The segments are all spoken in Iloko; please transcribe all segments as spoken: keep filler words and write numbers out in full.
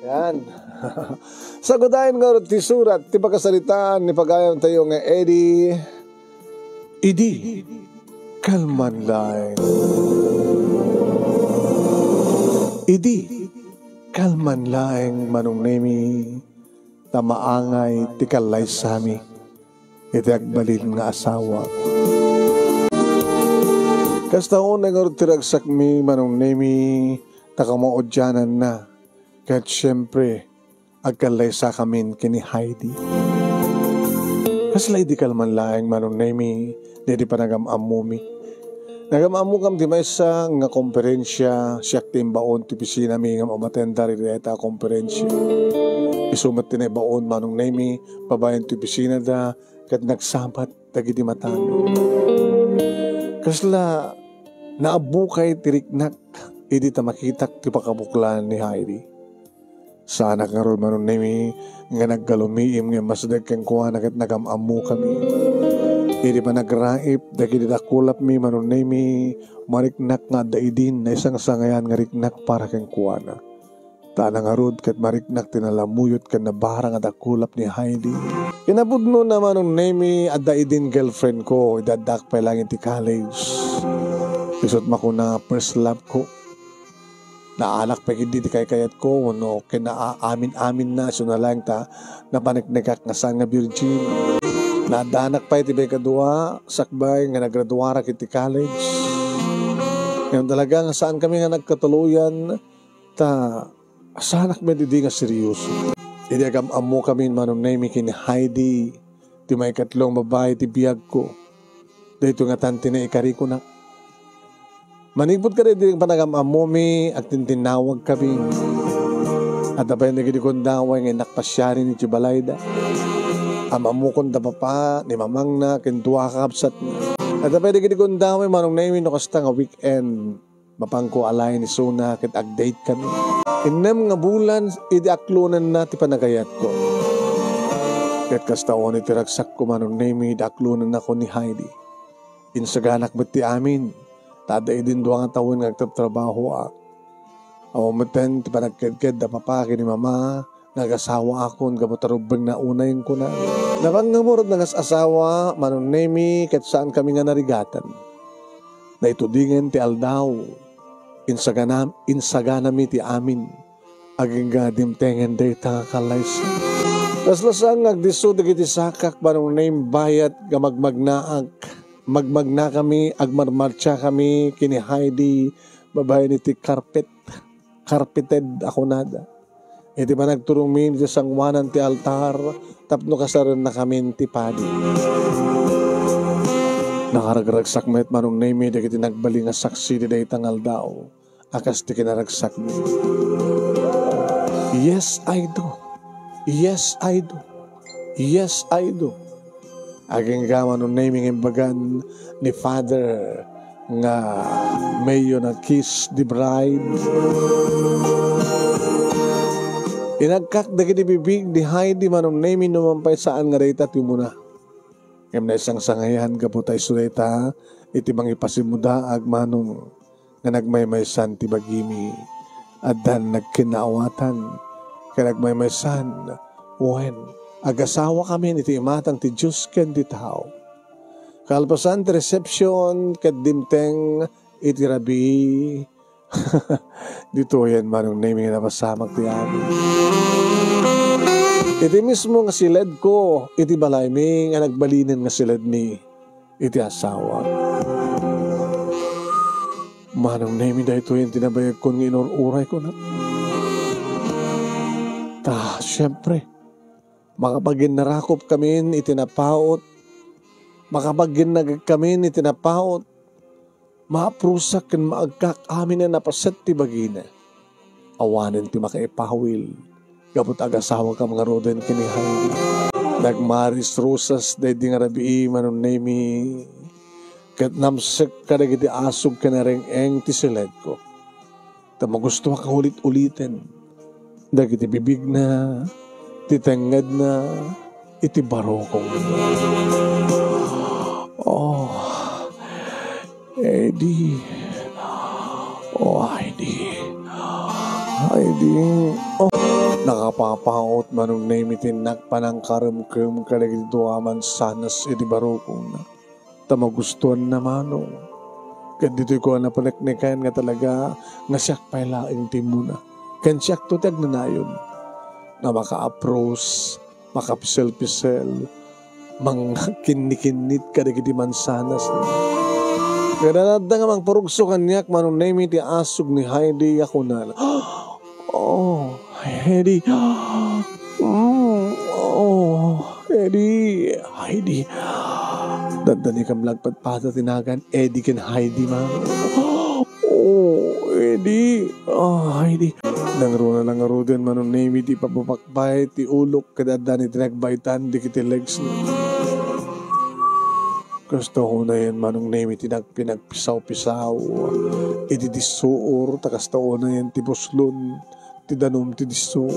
Yan. Sagudayen ngarud ti surat ti pakasaritaan ni pagayamtayo nga Eddie. Idi kalman laeng. Idi kalman laeng, Manong Nemi, ta maangay ti kallaysami iti agbalin nga asawa. Kasta unay ngarud ti ragsakmi, Manong Nemi, ta kamaudiananna. Ket siempre, agkallaysakamin ken ni Heidi. Kasla idi kalman laeng, Manong Nemi, daydi panagam-ammumi. Nagam-ammokam ti maysa nga komperensia, siak ti imbaon ti opisinami ngem umatendar iti dayta a komperensia. Isu met ti naibaon, Manong Nemi, babaen ti opisinada ket nagsabat dagiti matami. Kasla naabbukay ti riknak idi ta makitak ti pakabuklaan ni Heidi. Saanak ngarud, Manong Nemi, nga nagkalumiim nga immasdek kenkuana ket nagam-ammokami. Idi panagraip dagiti dakulapmi, Manong Nemi, mariknak nga adda idin naisangsangayan nga riknak para kenkuana. Ta nangarud ket mariknak ti nalamuyot ken nabarang a dakulap ni Heidi. Kinapudnona, Manong Nemi, adda idin girlfriend ko idi addaak pay laeng iti college. Isut' makuna, first love ko. Naanak pay ketdi ti kaykayatko, wenno ken naaamin-aminna, isuna laeng ta napaneknekak nga saan nga virgin. Naaddanak pay ti baykadua, sakbay nga nagraduarak iti college. Ngem talaga nga saankami nga nagkatuluyan, ta saanak met idi nga serioso. Idi agam-ammokami, Manong Nemi, ken ni Heidi, ti maikatlo nga babai ti biagko. Daytoy ngatan ti naikarikonak. Manipud kadaydi panagam-ammomi, agtintinnawagkami. Adda pay dagiti gundaway nga innak pasiaren iti balayda. Am-ammokon da papa, ni mamangna, ken dua a kakabsatna. Adda pay dagiti gundaway, Manong Nemi, no kasta nga weekend. Mapanko a laeng isuna ket agdate kami. Innem nga bulan idi aklonenna ti panagayatko. Ket kasta unay ti ragsakko, Manong Nemi, idi aklonennakon ni Heidi. Insaganak met ti amin, ta adda idin dua nga tawen nga agtatrabahoak. Awan metten ti panagkedked da papa ken ni mama, nga agasawaakon gapu ta rubbengna unay, kunana. Napangamor nga as-asawa, Manong Nemi, ket saankami nga narigatan. Naitudingen ti aldaw. Insagana-, insaganami ti amin. Agingga dimtengen dayta nga kallaysa. Kasla saan nga agdisso dagiti sakak, Manong Nemi, bayat nga magmagnaak. Magmagnakami, agmarmartsiakami ken ni Heidi, babaen iti karpet. Carpeted a kunada. Iti panagturongmi iti sangoanan ti altar tapno kasarennakamin ti padi. Nakaragragsak met, Manong Nemi, dagiti nagbali nga saksi ti dayta nga aldaw a kas ti kinaragsakmi. Yes, I do. Yes, I do. Yes, I do. Agingga, Manong Nemi, nga imbagan ni Father nga Mayo na kiss the bride. Inagkak dagiti bibig ni Heidi, Manong Nemi, numan pay saan nga dayta ti umuna. Ngem naisangsangayan gapu ta isu dayta iti mangipasimmudaag, Manong, nga nagmaymaysan ti bagimi. Addan nagkinnaawatan ken nagmaymaysan. Wen, agasawakamin iti imatang ti Dios ken ti tao. Kalpasan ti resepsion ket dimteng iti rabii. Ditoyen, Manong Nemi, nga napasamak ti amin. Iti mismo nga siledko iti balaymi nga nagbalinen nga siledmi iti asawa. Manong Nemi, daytoyen ti nabayagkon nga inur-uray, kuna. Ta, siempre, makapaginnarakopkamin iti napaut, makapaginnagekkamin iti napaut, maaprusak ken maagkak amin a napaset ti bagina. Awanen ti makaipawil, gapu ta agasawakam ngaruden ken ni Heidi. Nagmaris-rusas daydi nga rabii, Manong Nemi, ket namsek kadagiti asog ken areng-eng ti siledko. Ta magustoak a ulit-uliten dagiti bibigna, ti tengngedna, iti barukongna. Oh, Eddie. Oh, Heidi. Ay di, oh, nakapapaut Manong Nemi ti innak panangkaremkem kadagiti dua a mansanas iti barukongna. Ta magustuanna Manong. Ket ditoy ko a napaneknekan nga talaga nga siak pay laeng ti immuna. Ken siakto ti agnanayon. Nga makaapros, makapisel-pisel, mangkinnikinnit kadagiti mansanas. Ngem adda nga mangpurugso kaniak Manong Nemi ti asug ni Heidi a kunana, "Oh, Heidi. Mm, oh, Heidi, Heidi." Dandanikam la agpadpada ti nagan Eddie ken Heidi, Manong. "Oh, Heidi. Ah, Heidi." Nangruna la ngaruden Manong Nemi ti pabapak bay ti ulok ket adda ni ti nagbaytan dagiti legs. Kasta unayen Manong Nemi ti nagpinagpisaw-pisaw iti dissuor, ta kasta unayen ti puslon ti danum ti dissuor.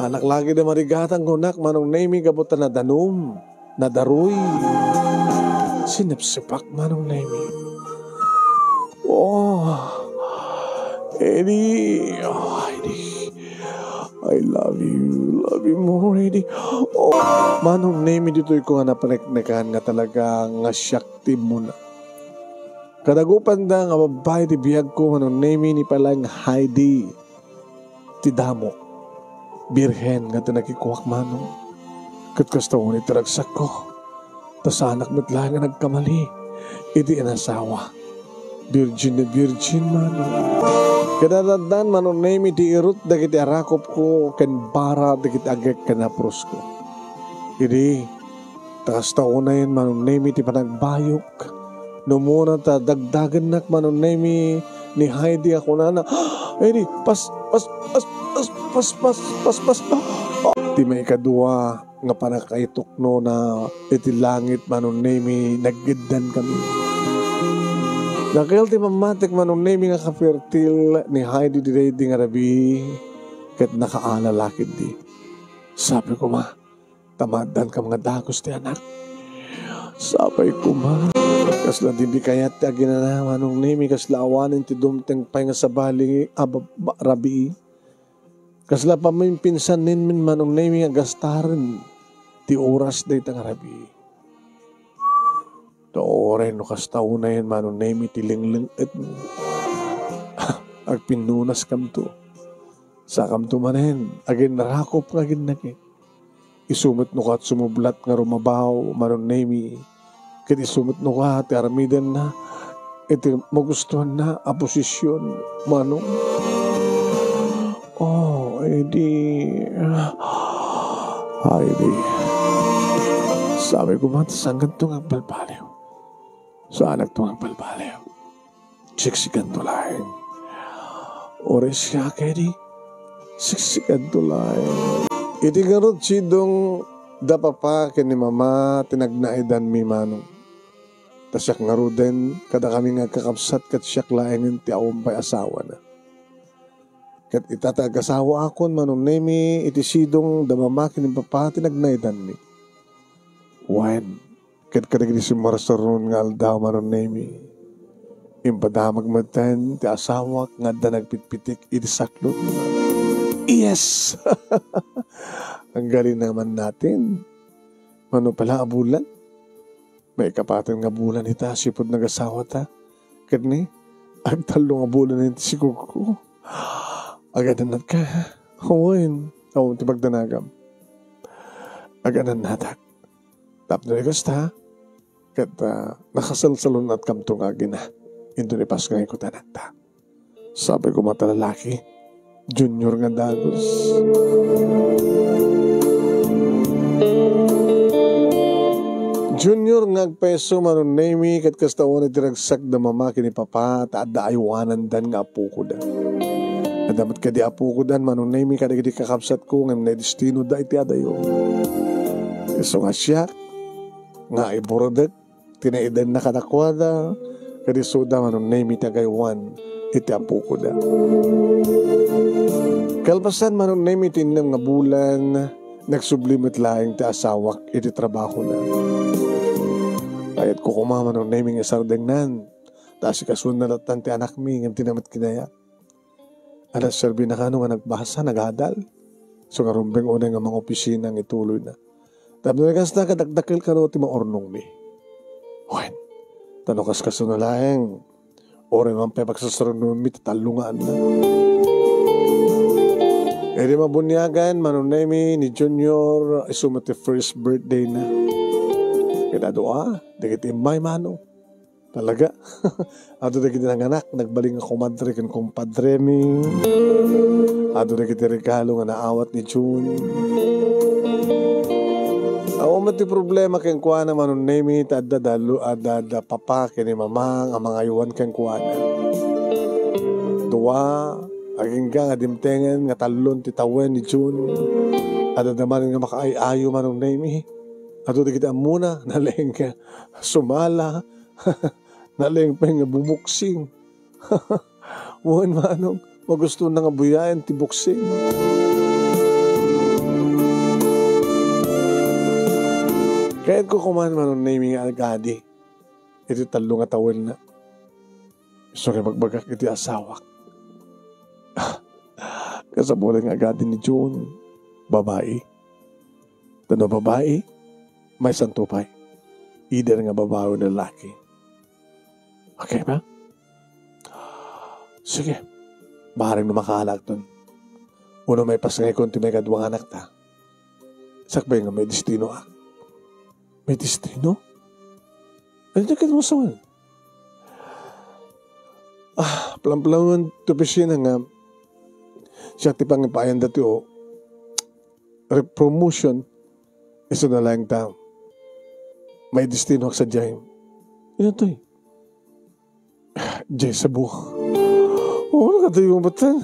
Anak lagi da marigatang kunak Manong Nemi gapu ta nadanum. Nadaruy. Sinepsepak Manong Nemi. Oh, Eddie. Oh, Eddie. I love you. Love you more, Eddie. Oh, Manong Nemi, ditoy ko nga napaneknekan nga talaga nga siak ti immuna. Kadagupanda nga babbai ti biagko, Manong Nemi, ni palang Heidi ti damok. Birhen nga ti nakikuak, Manong. Ket kasta unay ti ragsakko. Ta saanak met laeng nga nagkamali iti inasawa. Virgin na virgin, Manong. Kadadaddan, Manong Nemi, ti irut dagiti arakopko ken bara dagiti agek ken aprosko. Idi, ta kasta unayen Manong Nemi ti panagbayok. No umuna ta dagdagennak Manong Nemi ni Heidi a kunana, "Heidi, pas, pas, pas." Ti maikadua nga pannakaituknona iti langit Manong Nemi, nagiddan kami. Dakkel ti mammatik Manong Nemi nga kapertil ni Heidi daydi nga rabii, ket nakaala la ketdi. Sabi koma, ta maaddan kama nga dagus ti anak. Sapay koma. Kasla di mi kayat ti aginana, Manong Nemi, kasla awanen ti dumteng pay nga sabali a bab-, rabii. Kasla pamimpinsanenmin, Manong Nemi, nga gastaren ti oras dayta nga rabii. Ta uray no kasta unayen Manong Nemi ti lingling-etmo. Agpinnunaskamto. Sakamto manen, aginrakop nga aginnakit. Isu met no kat sumublat nga rumabaw, Manong Nemi. Ket isu met no kat ti aramidenna iti magustuanna a posision, Manong. Oh, Eddie. Ay, di. Sabi ko man, sangganto nga agbalbaliw. Saanakto nga agbalbaliw. Siksikanto laeng. Uray siak, Eddie. Siksikanto laeng. Iti ngarud sidong da papa ken ni mama ti nagnaedanmi, Manong. Ta siak ngaruden, kadakami nga agkakabsat ket siak laengen ti awan pay asawana. Ket ita ti agasawaakon, Manong Nemi, iti sidong da mama ken ni papa ti nagnaedanmi. Wen, ket kadagiti simmarsarnon nga aldaw, Manong Nemi, impadamag metten ti asawak nga adda nagpitpitik iti saklotna. Yes! Anggaling naman natin. Mano pala a bulan? Maikapaten nga bulan ita, sipud nagasawata. Ket ni, agtallo nga bulan iti sigurko. Aganannatka, ha? Wen, awan ti pagdanagam. Aganannatak. Tapno di kasta, ket, ah, nakasalsalun-atkamto nga agina. Inton ipasngayko ti anakta. Sabi ko, mata lalaki, Junior nga dagus. Junior nga agpayso, Manong Nemi, ket kasta unay ti ragsak da mama ken ni papa, ta adda aywanandan nga apokoda. Adda met kadi apokodan, Manong Nemi, kadagiti kakabsatko, ngem naidestinoda iti adayo. Isu nga siak, nga iburadek, tinaedanna kadakuada, ket isuda, Manong Nemi, ti agaywan iti apokoda. Kalpasan, Manong Nemi, ti innem nga bulan, nagsubli met laeng ti asawak iti trabahona. Kayatko koma, Manong Nemi, nga isardengnan, ta asikasuenna lattan ti anakmi, ngem ti namet kinayak. Adda serbi na kano nga nagbasa, nagadal. So nga rumbeng unay nga mangopisina nga ituloyna. Tapno kasta, kadakdakkel kano ti maurnongmi. Wen, ta no kaskasano laeng, uray man pay pagsasarunoenmi ti tallo nga annak. Idi mabuniagan, Manong Nemy, ni Junior, isu met ti first birthday na. Ket adu a, dagiti immay, Manong. Talaga. Adu dagiti nanganak, nagbalin nga komadre ken kompadremi. Adu dagiti regalo nga naawat ni Jun. Awan met ti problema kenkuana, Manong Nemy, ta adda da lu-, adda, adda papa ken ni mama nga mangaywan kenkuana. Dua, agingga nga dimtengen nga tallon ti tawen ni Jun. Adda da manen nga makaay-ayo, Manong Nemy. Adu dagiti ammona, nalaing nga sumala, nalaing pay nga buboksing. Wen, Manong, magusto na nga buyaen ti boksing. Kayatko koma, Manong Nemy, nga agadi iti tallo nga tawenna. Isu nga ibagbagak iti asawak. Kasapulan nga agadi ni Jun, babai. Ta no babai, maysanto pay. Either nga babai wenno lalaki. Okay ba? Sige. Bareng no makaalakton. Uno, maipasngayko ti maikadua nga anakta. Sakbay nga may destino, ah. May destino? Ano ket mo sa man? Ah, plan-planen ti opisina nga siak ti pangipaayanda ti o-, re-, promotion, isu na laeng ta may destinoak sadiay. Ino toy? Jay Sabo. Oo, nakatayo mo batan.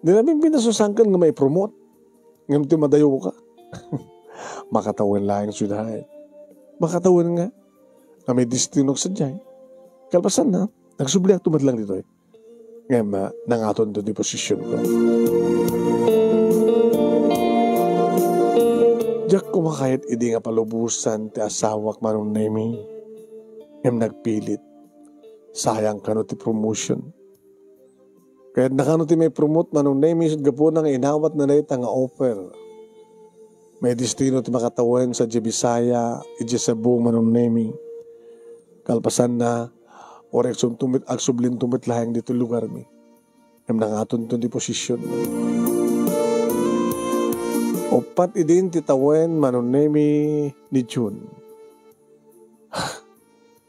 Di namin pinasusangkan nga maipromote. Ngem ti madayo ka. Makatawen laeng, sweetheart. Makatawen nga. Nga may destinoak sadiay. Kalpasan na, nagsubliak tu met lang ditoy. Ngem, ah, nangaton to ti posisyon ko. Diak kumakayat idi nga palubosan ti asawak, Manong Nemy. Ngem nagpilit. Sayang kano ti promotion. Kayatna kano ti maipromote, Manong Nemy, isut' gapuna nga inawatna dayta nga offer. May destino ti makatawen sadiay Bisaya, idiay Sabo, Manong Nemy. Kalpasanna, uray agsunto met, agsublinto met laeng ditoy lugarmi. Ngem nangatonto ti posisyon. Uppat idin ti tawen, Manong Nemy, ni June.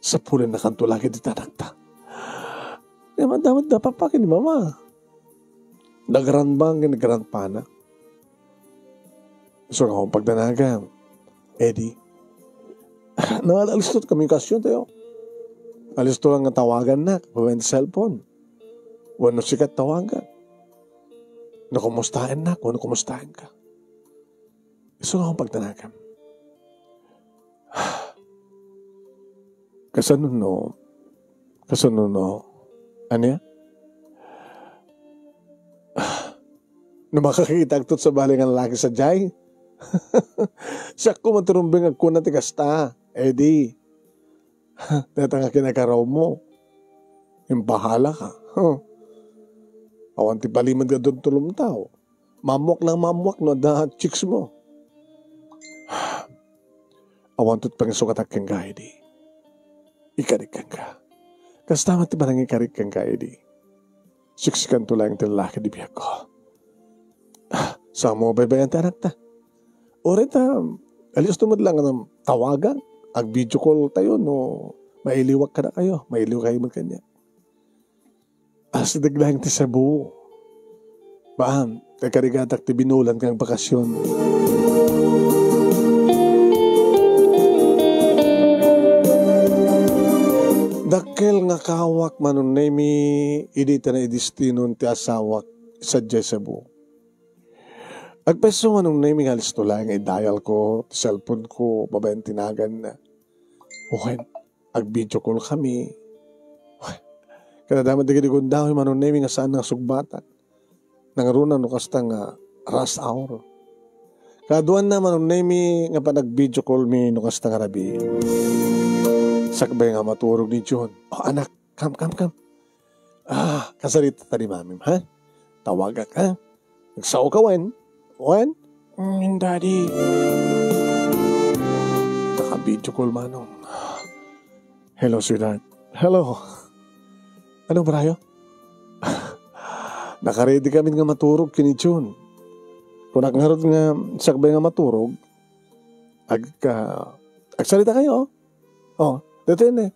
Sapulennakanto la ket ti anakta. Ngem adda met da papa ken ni mama. Da grandma ken grandpana. Isu nga awan pagdanagam. Eddie. Nangalisto ti komunikasiontayo. Alisto lang nga tawagannak babaen ti cellphone. Wenno sika ti tawagak. No kumustaennak, wenno kumustaenka. Isu nga awan pagdanagam. Kasano no? Kasano no? Ania? No makakitakto sa bali nga lalaki sadiay? Siak koma ti rumbeng agkuna ti kasta, Eddie. Dayta nga kinakarawmo. Impahalaka. Huh. Awan ti balimed nga duntulomtaw. Maammoak lang maammoak no adda chicks mo. Awan ti pangisukatak kenka, Eddie. Ikarik kenka. Kasta met ti panangikarik kenka, Eddie. Siksikanto laeng ti lalaki di biagko. Ah, sa mo baybayan ti anakta. Uray ta, alisto met lang nga tawagak, ag-video call tayo no mailiwak kadakayo, mailiw kayo met kaniak. Asideg laeng ti Cebu. Baan, kay karigatak ti binulan nga agbakasyon. Dakkel nga kawak, Manong Nemy, idi ta naidestinon ti asawak sadiay Cebu. Agpayso, Manong Nemy, nga alisto laeng nga idayalko ti cellphone ko babaen ti naganna. Wen, ag-video call kami. Wen, kadadamat dagiti gundaway, Manong Nemy, nga saan nga sugbatan. Nangruna no kasta nga rush hour. Kaduanna, Manong Nemy, nga panag-video call mi no kasta nga rabii. Sakbay nga maturog ni June. "Oh, anak, come, come, come. Ah, kasarita ta ni mamim, ha? Tawagak, ha? Nagsao ka wen? Wen? Mm, Daddy. Naka-video call, Manong. Hello, sweetheart. Hello. Ano, Brayo? Nakaready kami nga maturog ken ni June. Kunak ngarud nga sakbay nga maturog, ag-, ah, agsalita kayo. Oh, dito yun eh.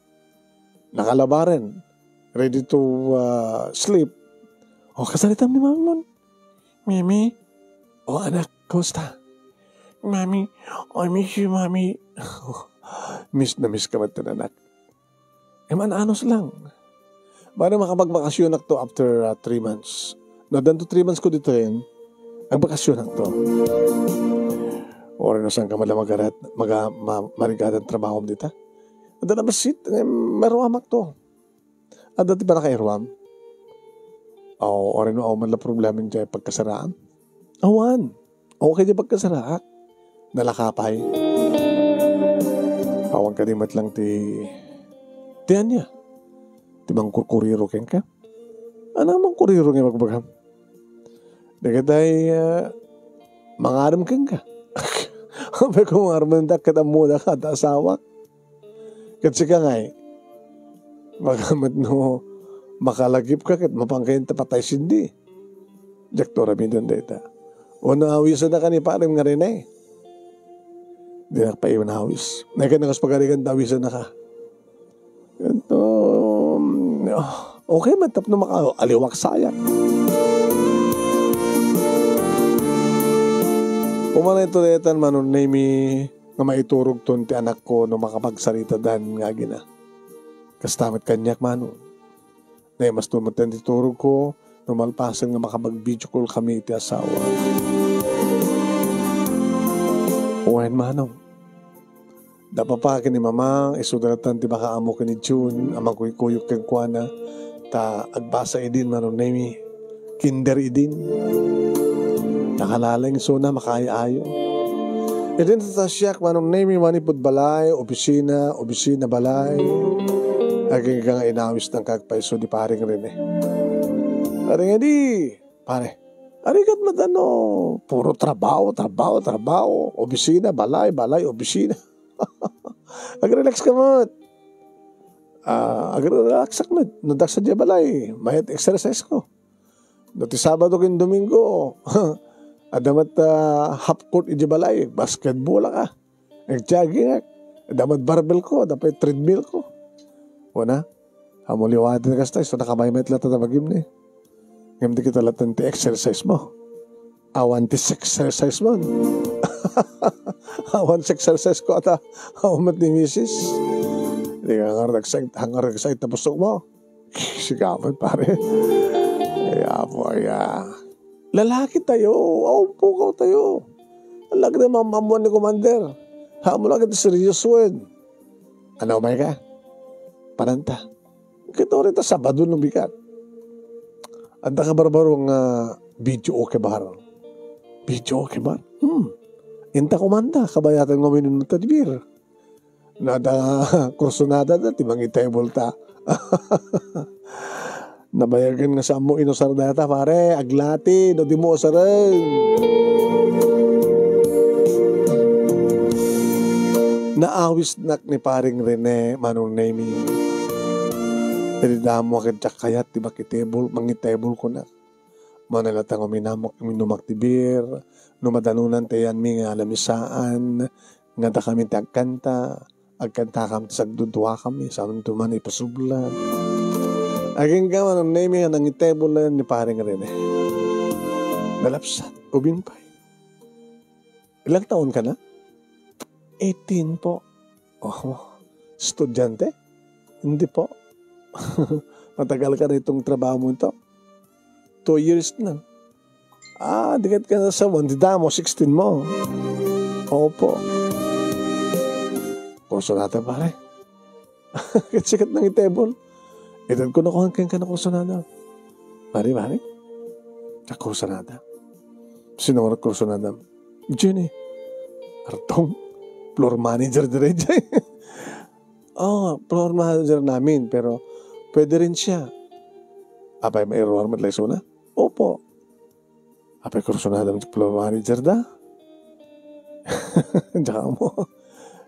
Nakalabaren. Ready to, ah, sleep. Oh, kasalitam ni Mami mo. Mimi? Oh, anak, kumusta? Mami, I miss you, Mami. Miss na miss ka man, anak. E, man-anos lang. Bale, makapagbakasyonak to after, ah, three months. No, addan to three months ko ditoyen, agbakasyonak to. Uray no saan ka man la magarat-, maga-, ma-, marigadan trabahom dita. Adda na basit, e, mairuamak to. Adda ti panakairuam. Aw, uray no awan man la problema diay pagkasaraam. Awan. Okay ti pagkasaraak. Nalaka pay. Awan kadi met lang ti, ti ania? Ti mangkurkuriro kenka? Ano a mangkuriro nga ibagbagam? Dagitay, ah, mangarem kenka. Apay ko mangarem dak ket ammoda ka ta asawak. Ket sika ngay, baka met no makalagipka ket mapanka ta patay sindi. Diak to aramiden dayta. Wenno awisennak ni parem nga Rene. Dinak pay inawis. Nay ket nakas pagarigan ta awisennaka. Ito, ah, okay man tapno maka-, aliwak sayak. Umanay to daytan, Manong Nemi, nga maiturogton ti anakko no makapagsaritadan nga agina. Kasta met kaniak, Manong. Naimaston met ti turogko no malpasen nga makapag-video call kami iti asawa. Wen, Manong. Da papa ken ni mama, isuda latta ti makaammo ken ni June a mangkuykuyog kenkuana, ta agbasa idin, Manong Nemi. Kinder idin. Nakalaleng isuna, makaay-ayo. Idin ta siak, Manong Nemi, manipud balay, opisina, opisina, balay. Agingga nga inawisnak agpayso di Paring Rene. Paring Eddie, Pare, arigat met ano, puro trabaho, trabaho, trabaho, opisina, balay, balay, opisina. Agrelax ka met. Ah, agrelaxak met. No diak sa diay balay, mayat exercise ko. No ti Sabado ken Domingo, adda met, ah, half court idiay balay, basketball ka. Nag-jogging ak. Adda met barbell ko, adda pay treadmill ko. Kuna, ammom liwaten kasta, isu nakamaymayat latta ta bagim ni. Ngem di kita latta ti exercise mo. Awan ti exercise mo. Awan ti exercise ko ata. Awan met ni misis. Di ka ngarud excited, hangar excited ta pusok mo. Sigawan, pare. Ay, apo, ay, ah. Lalaki tayo. Awan pukaw tayo. Alagna mamammuan ni Commander. Haan mo lang iti seryosoen. Ano, umay ka? Pananta. Kita uray ta Sabado no bigat. Adda ka barbaro nga video okay bar. Video okay bar? Hmm. Inta kumanta, kabayatan nga uminum ta di beer. Nada, kursunada da, ti mangitebol ta. Nabayagen nga saanmo inusar dayta, pare, aglati, no dimo usaren. Naawisnak ni Paring Rene, Manong Nemi. Idi damo ket diak kayat ti makitebol, mangitebol kunak. Manay latta nga uminam-, uminumak ti beer, no madanunan ti ayanmi nga alamisaan, nga dakami ti agkanta, agkantakam ti sagduduakami, saan to man ipasublan. Agingga, Manong Nemi, nga nangitebol ni Paring Rene. Nalapsat, ubing pay. Ilang taon ka na? Eighteen po. Oh, estudyante? Hindi po. Matagal ka na itong trabaho mo ito? Two years na. Ah, di ket ka na sa one, di damo, sixteen mo. Opo. Kursunada, pare. Ket sikat nangitebol. Itedko na kuan kenka na kursunada. Pare, pare. Kursunada. Sino nga kursunada? Jenny. Artong. Floor manager dire, Jenny. Oh, floor manager namin, pero pwede rin siya. Apay, mairuar met la isuna? Opo. Apay, kursunada met ti floor manager da? Diak ammo.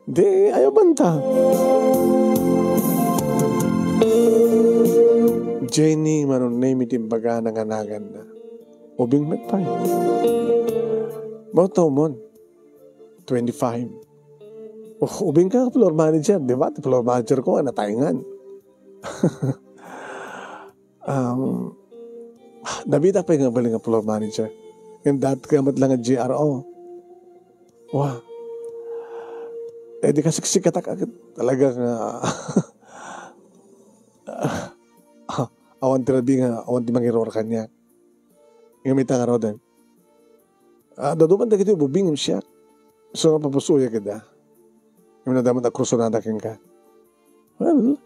Di, ayaw banta. Jenny, Manong Nemy ti imbagana nga naganna. Ubing met pay. Mao ta umon. Twenty-five. Oh, ubing ka floor manager, di ba? Ti floor manager ko, natayngan. Um, nabitak pay nga bali nga floor manager. Ngem dayta met lang nga G R O. Wa. Eh, di kasiksikatak agad. Talaga nga, awan ti rabii nga, awan ti mangiruar kaniak. Ngem ita ngaruden, ah, daduman dagiti ubing, siak. So, nga papusoyak ida. Ngem nadamag a kursunada kenka. Well,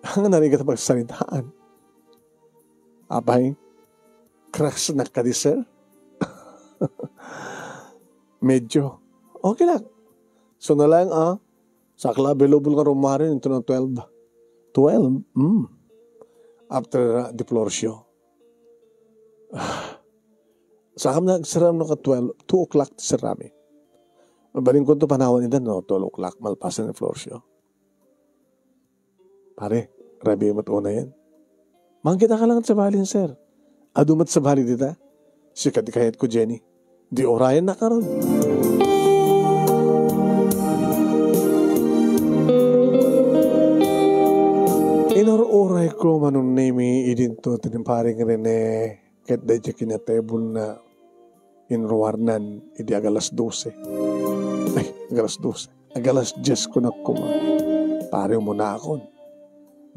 nga narigat a pagsaritaan. Apay, crush na kadi, sir? Medyo. Okay lang. So na lang, ah. Sakla available nga rummuar into ng twelve. Twelve? Mm. After, uh, the floor show. Sakam na agserrami no ka twelve, two o'clock ti serrami. Mabalinko to panawan ida no twelve o'clock malpasen ti floor show. Pare, rabii met unayen. Mangkitaka laeng sabali, sir. Adu met sabali dita. Sika ti kayatko, Jenny. Di urayennak ngarud. Inur-urayko, Manong Nemy, idinto ti ni Paring Rene ket daydiay kinatebulna inruarnan idi agalas dose. Ay, agalas dose. Agalas dies kunak koma. Pare, umunakon.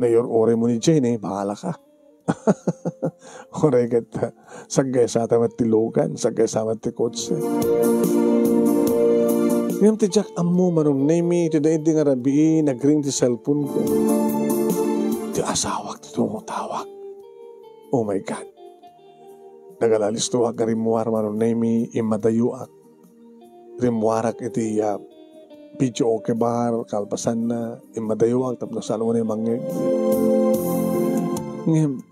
Naiyur-uraymo ni Jenny, bahalaka. Uray ket, ah, saggaysata met ti lugan, saggaysa met ti kotse. Ngem ti diak ammo, Manong Nemy, ti daydi nga rabii, nagring ti cellphone ko. Ti asawak ti tumawag. Oh my God. Nagalistoak nga rimmuar, Manong Nemy, immadayoak. Rimmuarak iti, ah, videoke bar, kalpasanna, immadayoak tapno saan unay mangngeg. Ngem,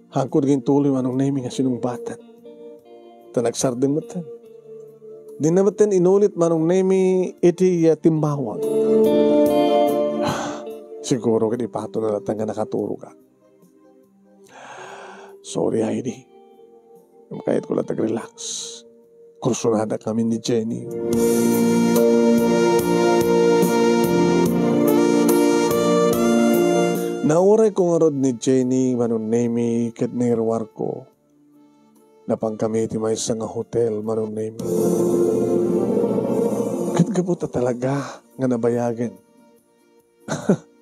haanko gintulod, Manong Nemy, nga sinungbaten. Ta nagsardeng metten. Dinna metten inulit, Manong Nemy, iti, ah, timmawag. Siguro ket ipato na latta nga nakaturogak. Sorry, Heidi. Ngem kayatko latta nga relax. Kursunada kami ni Jenny. Naurayko ngarud ni Jenny, Manong Nemy, ket nairuarko. Napan kami iti maysa nga hotel, Manong Nemy. Ket gapu ta talaga nga nabayagen.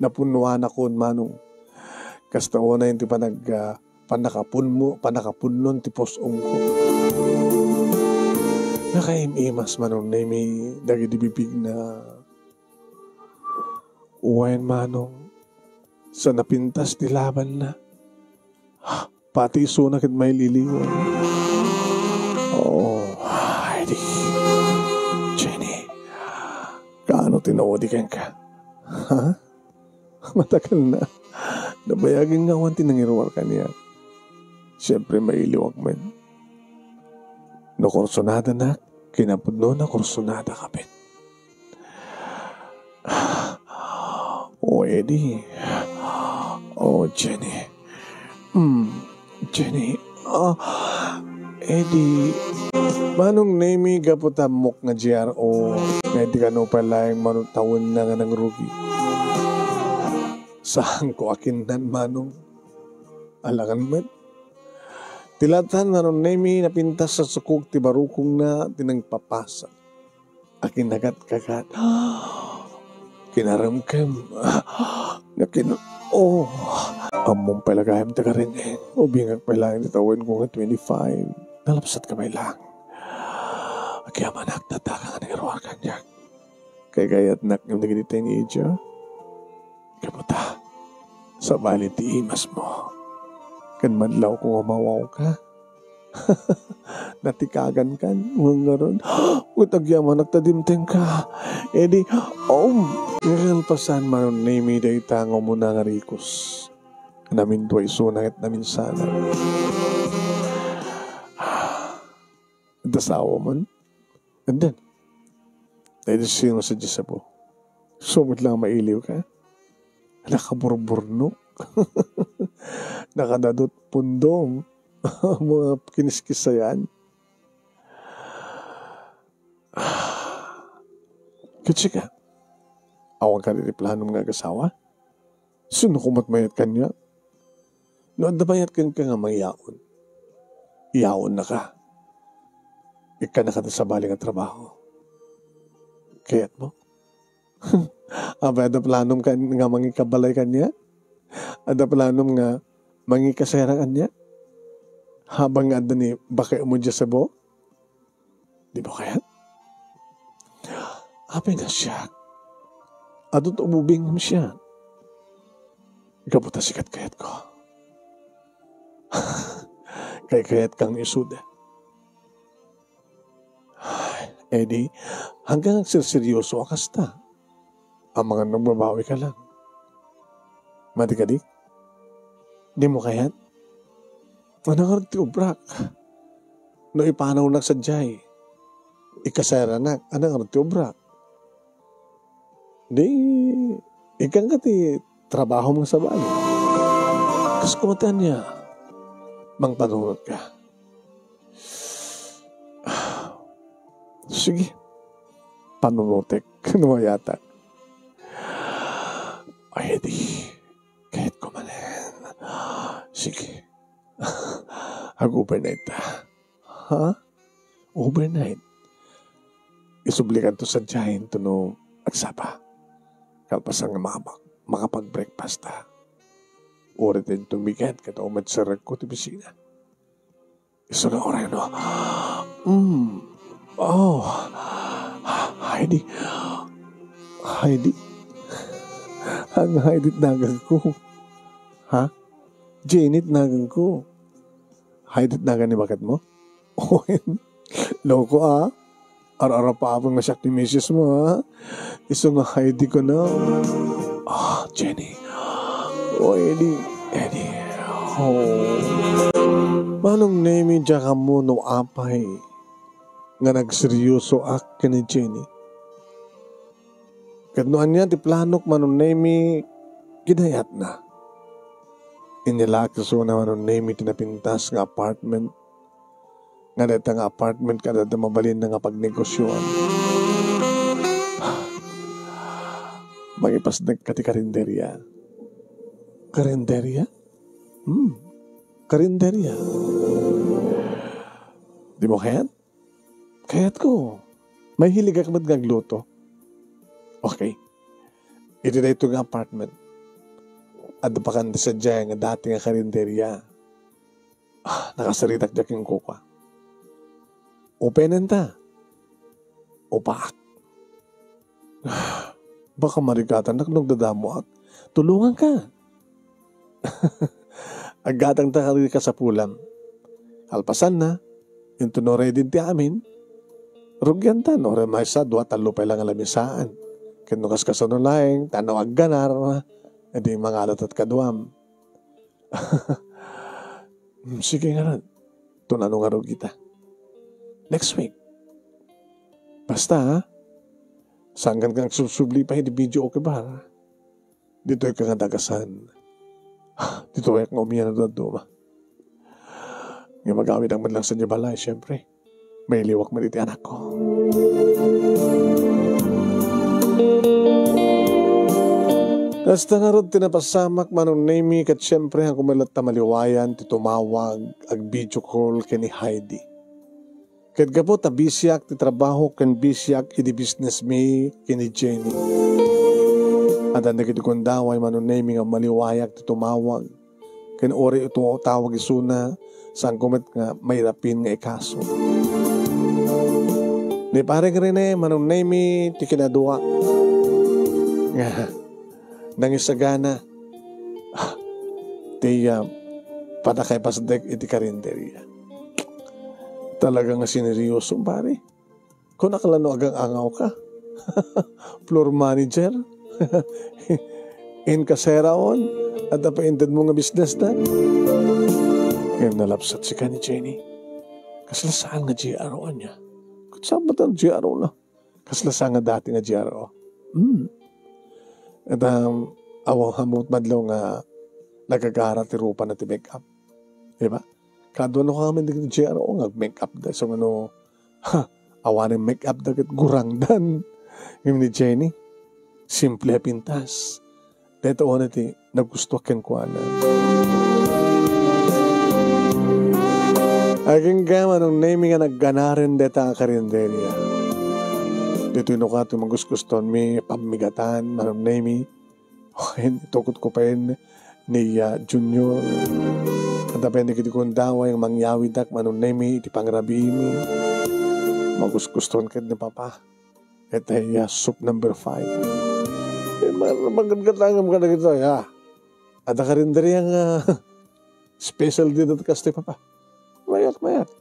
Napunnoanakon, Manong. Kasta unay ti panag-, ah, pannakapunmo-, pannakapunnon ti pus-ongko. Nakaim-imas, Manong Nemy, dagiti bibigna. Wen, Manong, sa napintas ti labanna. Pati isuna ket mailiwliwan. Oh, Heidi. Jenny, kaano ti naudi kenka? Ha? Mataken na. Nabayagen nga awan ti nangiruar kaniak. Siempre, mailiwak met. No kursunadanak, kinapudnona kursunadaka met. Oh, Eddie. Oh, Jenny. Hmm, Jenny. Ah, Eddie. Manong Nemy, gapu ta ammok nga G R O, nga idi kano pay laeng manong tawenna nga nangrugi. Saanko a kinnan, Manong. Alangan met. Ti latan, Manong Nemy, napintas a sukog ti barukongna ti nangpapasa. Akinnagatkagat. Kinaremkem. Nga kin-, oh. Ammom pay la gayam ti karin-en. Ubingak pay laeng ti tawenko nga twenty-five. Nalabsatka pay laeng. Agyamanak, tataka nga nangiruar kaniak. Kay kayatnak ngem dagiti teenager. Gapu ta, sabali ti imasmo. Ken madlawko nga umawawka. Natikagankan, wen ngarud, ket agyamanak ta dimtengka. Eddie, um, nga kalpasan, Manong Nemy, dayta nga umuna nga rikos. Namindua isuna ket naminsanan. Dasawa man. And then, ay di sino sa Jezebel? Sumit lang mailiw ka. Nakaburburnok. Nakadadot pundong. Mga kiniskisayan. Kit sika, awan ka di planom nga agasawa? Sino kumat mayat kanya? No adda mayat kenka nga mangyaon, yaon na ka. Ikkan na ka sa bali nga trabaho. Kayat mo? Apay, adda planom kan-, nga mangikabalay kanya? Adda planom nga mangikasera kanya? Habang nga adda ni bakay mo dya sa bo? Di ba kayat? Apay nga siak? Adun ububing mo siya. Ikaw puta sikat kayat ko. Kay kayat kang isuda. Eddie, hanggang agserseryoso a kasta. Amangan nagbabawi ka lang. Madi ka di? Di mo kayat? Ano nga ti ubrak? No ipanawnak sadiay, ikaseranak, ano nga ti ubrak? Di, ikkan ka ti trabaho mo sa bali. Kas kumatian niya, mangpanunot ka. Sige, panunutek. Ano yata? Ay, di. Kahit kumanen. Sige. Ag-overnight ta. Ha? Overnight? Isublikan to sa giant to no agsapa. Kalpasan nga makapag-, makapag-breakfast ta. Uri din tumigan kata umat sa ragko ti bisina. Isu nga oray no. Mm. Oh. Heidi. Heidi. Ang Heidi nagan ko. Ha? Jenny nagan ko. Heidi nagan ni baket mo? Loko, ah. Ar-arap-apon nga siak ti misis mo, ha? Isu nga Heidi ko na. Ah, Jenny. Oh, Eddie. Eddie. Oh. Manong Nemi, diak ammo no apay nga nagseryosoak ken ni Jenny. Ket no ania ti planok, Manong Nemi, kinayatna. Inyalaak isuna, Manong Nemi, ti napintas nga apartment. Nga dayta nga apartment, kada mabalin nga pagnegosioan. Mangipasnek ka ti karinderia. Karinderia? Hmm. Karinderia. Di mo kayat? Kayat ko. Mahilig ak met nga agluto. Okay. Iti dayto nga apartment, adda pa kan sadiay nga dati nga karinderia. Ah, nakasaritak diak ken kukua. Upenen ta. Upaak. Baka marigatanak no agdadamoak. Tulongan ka. Aggatang ta kadi kasapulam. Kalpasanna, inton no ready ti amin, rugian ta, no, maysa, dua, tallo pay lang a lamisaan. Ken no kaskasano laeng, ta no agganar, edi mangalatat kaduam. Hmm, sige ngarud. Tun-ano nga rugi ta? Next week. Basta, ha? Sangkan kang subsubli pa iti video, okay ba? Ditoy ka nga dagasan. Ditoy ka nga umiyan a dadduma. Nga magawid ang man lang sa balay, siyempre. Mailiwak man iti anak ko. Kasta ngarud ti napasamak, Manong Nemi, ket siyempre, haanko met latta maliwayan ti tumawag, ag-video call ken ni Heidi. Ket gapu ta bisiak ti trabaho ken bisiak idi business mi ken ni Jenny. Addan dagiti gundaway, Manong Nemi, nga maliwayak ti tumawag. Ken uray ito tawag isuna, saanko met nga mairapin nga ikaso. Ni Pareng Rene, Manong Nemi, ti kinadua. Nga, nangisagana. Ah, ti, ah, panakay pasdek iti karinderia. Talaga nga sineryoso, pare. Kunak la no agang-angaw ka. Floor manager. Inkaseraon. At apa inted mo nga business na? Ngem nalapsat sika ni Jenny. Kasla saan nga G R O ania? Ket saan met a G R O na? Kasla saan nga dati nga G R O? Hmm. Ket, um, awan, ammom met madlaw nga nagagara ti rupana ti make-up. Di ba? Kaduano ka ngamin dagiti G R O nga ag-make-up da. So, ano, ha, awanen make-up da ket gurangdan. Ngem ni Jenny, simple a pintas. Dayta unay ti nagustuak kenkuana. Agingga, Manong Nemy, nga nagganaren dayta a karinderia. Ditoy no katoy magusgustonmi, pammigatan, Manong Nemy. Wen, itukotko pay ni, ah, Junior. Ket apay dagiti gundaway nga mangyawidak, Manong Nemy, iti pangrabiimi. Magusguston ket ni Papa. Ket dayta, ah, soup number five. Eh, ma-, magadgatangem kadagitoy, ah. Adda karinderia nga special dita kastoy, Papa. Mayat, mayat.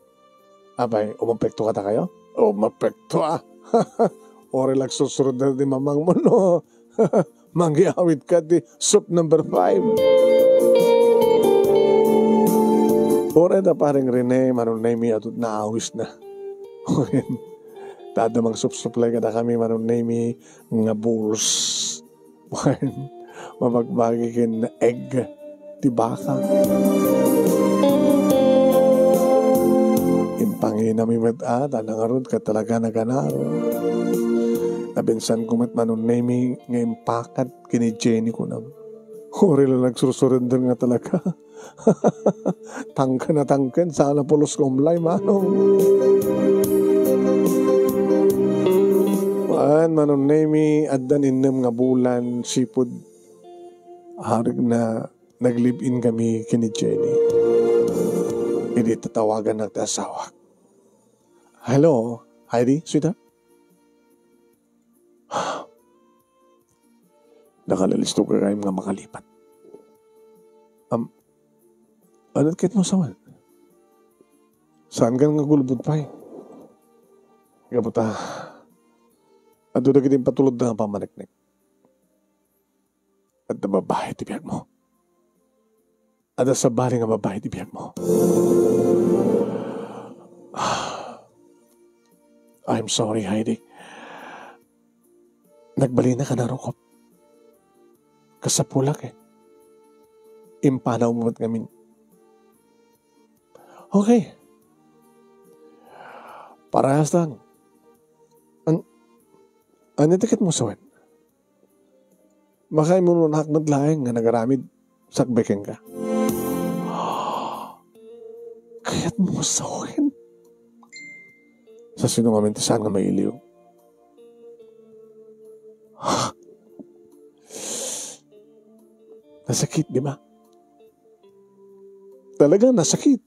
Apay, umapekto kadakayo? Umapekto, ah. Uray la agsursuroder ti mamangmo, no? Mangyawid ka ti soup number five. Uray da paring Rene, Manong Nemy, adu ti naawisna. Ta adda mangsupsuplay kadakami, Manong Nemy, nga bulls. Wen, mabagbagi ken egg ti baka. Impanginami met, ah, ta nangarud ket talaga naganar. Nabinsanko met, Manong Nemy, nga impakat ken ni Jenny, kunam. Uray la nagsursurender nga talaga. Tangken a tangken, saan a pulos nga umlay, Manong. Wen, Manong Nemy, addan innem nga bulan, sipud arigna nag-live-in kami ken ni Jenny. Idi tatawagannak ti asawak. Hello, Heidi, sweetheart? Nakalalisto ka kayat nga makalipat. Am, ano ti kayatmo sawen? Saankan nga agulbod pay? Gapu ta, adu dagiti impatulodda nga pammaneknek. Adda babai ti biagmo. Adda sabali nga babai ti biagmo. I'm sorry, Heidi. Nagbalinak a narukop. Kasapulak, eh. Impanawmo met ngamin. Okay. Parehas lang. An-, ania ti kayatmo sawen? Makaimunonak met laeng nga nagaramid sakbay kenka. Kayatmo sawen? Sa sino ngamin ti saan nga mailiw? Nasakit, di ba? Talaga, nasakit.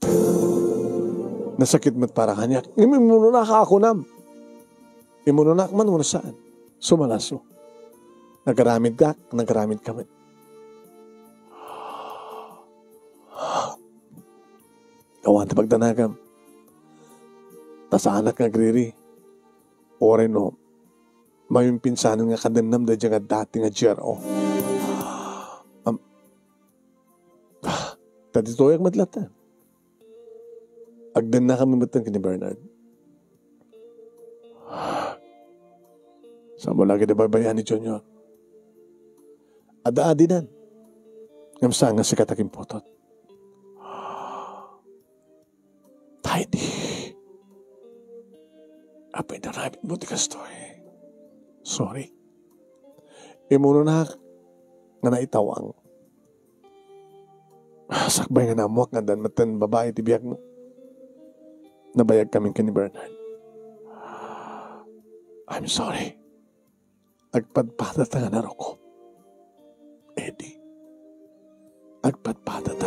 Nasakit met para kaniak. Ngem imunonak a kunam. Imunonak man wenno saan. Sumalaso. Nagaramidkak, nagaramidka met. Awan ti pagdanagam. Ta saanak nga agriri. Uray no, mapimpinsanen nga kadennam daydiay nga dati nga G R O. Am-, ah, ta ditoyak met latta. Agdennakami metten ken ni Bernard. Saan mo la ketdi baybay-an ni Junior? Adda adinan. Ngem saan nga sika ti agimputod. Heidi, apay, naramidmo ti kastoy. Sorry. Imunonak nga naitawang. Sakbay nga naammoak nga addan metten babai ti biagmo. Nabayagkami ken ni Bernard. I'm sorry. Agpadpadata nga narukop. Eddie, agpadpadata.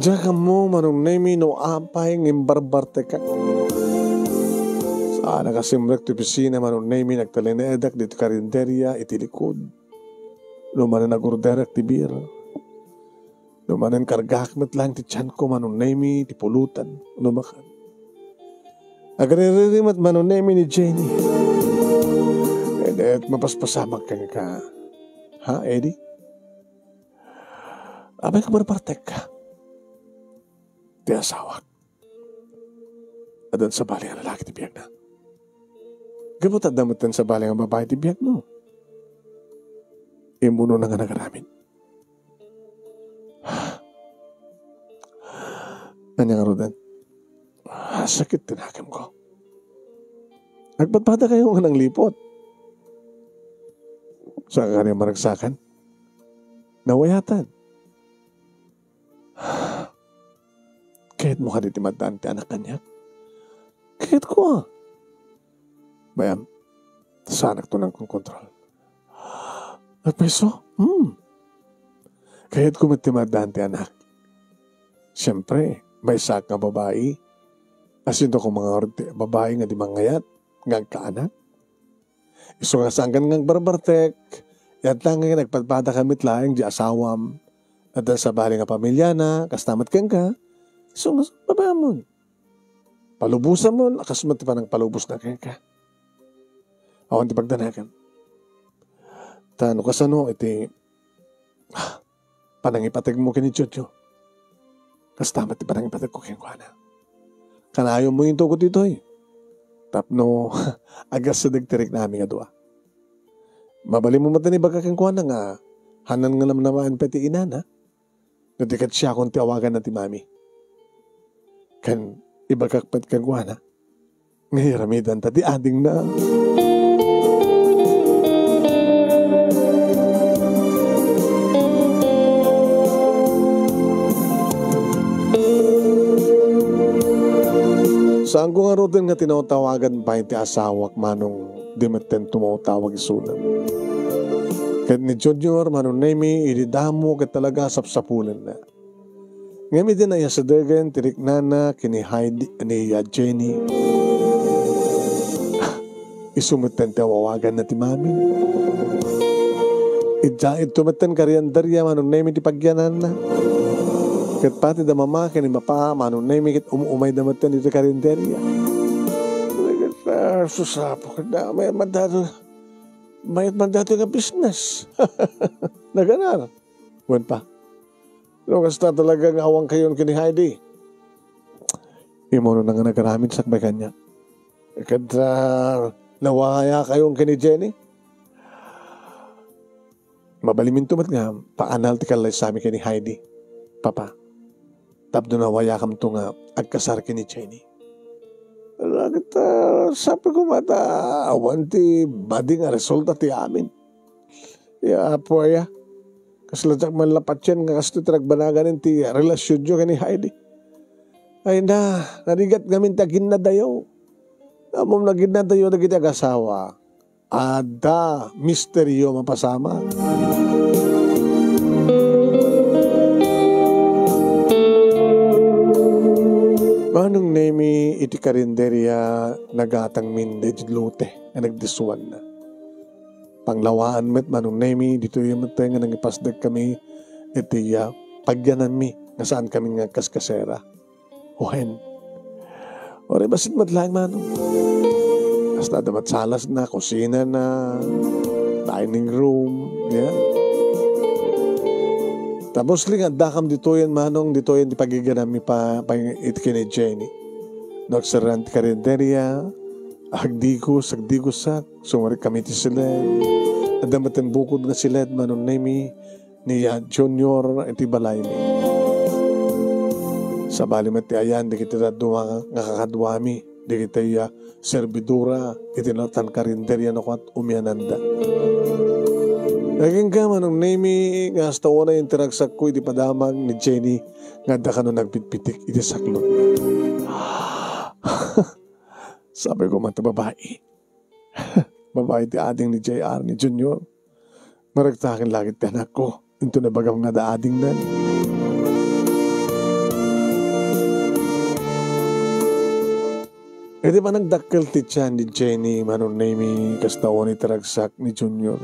Diak ammo, Manong Nemy, no apay nga imbarbartekak. Saanak a simrek ti opisina, Manong Nemy, nagtalinedak ditoy karinderia iti likod. No manen nagorderak ti beer. No manen kargaak met laeng ti tianko, Manong Nemy, ti pulutan, no makan. Agririri met, Manong Nemy, ni Jenny. Ket mapaspasamak kenka. Ha, Eddie? Apay nga barbartekka ti asawak. Addan sabali nga lalaki ti biagna. Gapu ta adda metten sabali nga babai ti biagmo. Immunona nga nagaramid. Ania ngaruden? Sakit ti nakemko. Agpadpadakayo nga nangliput. Saan ka kaniang maragsakan? Nawayatan. Kayatmo kadi ti maddaan ti anak kaniak? Kayatko, a. Bay-am, saanakto nangkonkontrol. Agpayso? Hmm. Kayatko met ti maddaan ti anak. Siempre, maysaak nga babai. Asinto koma ngarud ti babai nga di mangayat nga agkaanak? Isu nga saan nga agbarbartek, yat laeng nga agpadpadakami met laeng di asawam. Adda sabali nga pamiliana, kasta met kenka. Isu nga babaemon. Palubosamon, a kas met ti panangpalubosna kenka. Awan ti pagdanagan. Ta no kasano iti, ah, panangipategmo ken ni Jojo, kasta met ti panangipategko kenkuana. Kanayonmo intugot ditoy tapno agasedeg ti riknami nga dua. Mabalinmo met nga ibaga kenkuana nga hanan nga namnamaen pay ti inana no di ket siakon ti awaganna ti mami. Ken ibagak met kenkuana nga iramidanta ti adingna. Saanko ngaruden nga tinawtawagan pay ti asawak, manong di metten tumawtawag isuna. Ket ni Junior, Manong Nemi, idi damo ket talaga sapsapulenna. Ngem idi naiyasedegen ti riknana ken ni Heidi, ni, ah, Jenny, isu metten ti awawaganna ti mami. Idiay metten karinderya, Manong Nemi, ti pagyananna. Ket pati da mama ken ni papa, Manong Nemi, ket um-umayda metten iti karinderya. Ket, ah, susapo, ket da, mayat man daytoy, mayat man daytoy nga business. Naganar. Wen pa, no kasta talaga nga awankayon ken ni Heidi, immunona nga nagaramid sakbay kaniak. Ket, ah, nawayakayon ken ni Jenny? Mabalinminto met nga paanal ti kallaysami ken ni Heidi, Papa, tapno nawayakamto nga agkasar ken ni Jenny. Ala, ket, ah, sapay koma ta awan ti madi nga resulta ti amin. Ya, Apo aya, kasla diak man la patien nga kastoy ti nagbanaganen ti relasionyo ken ni Heidi. Ay na, narigat ngamin ti aginnadayo. Ammom, naginnadayo dagiti agasawa. Adda misterio mapasamak. Manong Nemi, iti karinderya, nagatangmin daydi lote nga nagdisuanna. Panglawaan met, Manong Nemi, ditoy met nga nangipasdek kami iti, ah, pagyananmi nga saan kami nga agkaskasera. Wen, uray bassit met laeng, Manong. Kasta da met salasna, kusinana, dining room, yeah. Tapos, ling, addakam ditoyen, Manong, ditoyen ti pagigyananmi pa, pa iti ken ni Jenny. No agserraan ti karinderya, agdigos, agdigosak, sumurek kami iti siled. Adda metten bukod nga siled, Manong Nemi, ni, ah, Junior iti balaymi. Sabali met ti ayan dagiti dadduma nga kakaduami, dagiti, ah, servidora iti nawetan karinderya no ket umiananda. Agingga, Manong Nemi, nga kasta unay ti ragsakko iti padamag ni Jenny nga adda kano nagpitpitik iti saklot. Sabi ko man ti babai. Babai ti ading ni J R, ni Junior. Maragsakan la ket ti anakko. Inton ibagam nga adda adingnan. Iti panagdakkel ti tian ni Jenny, Manong Nemi, kasta unay ti ragsak ni Junior.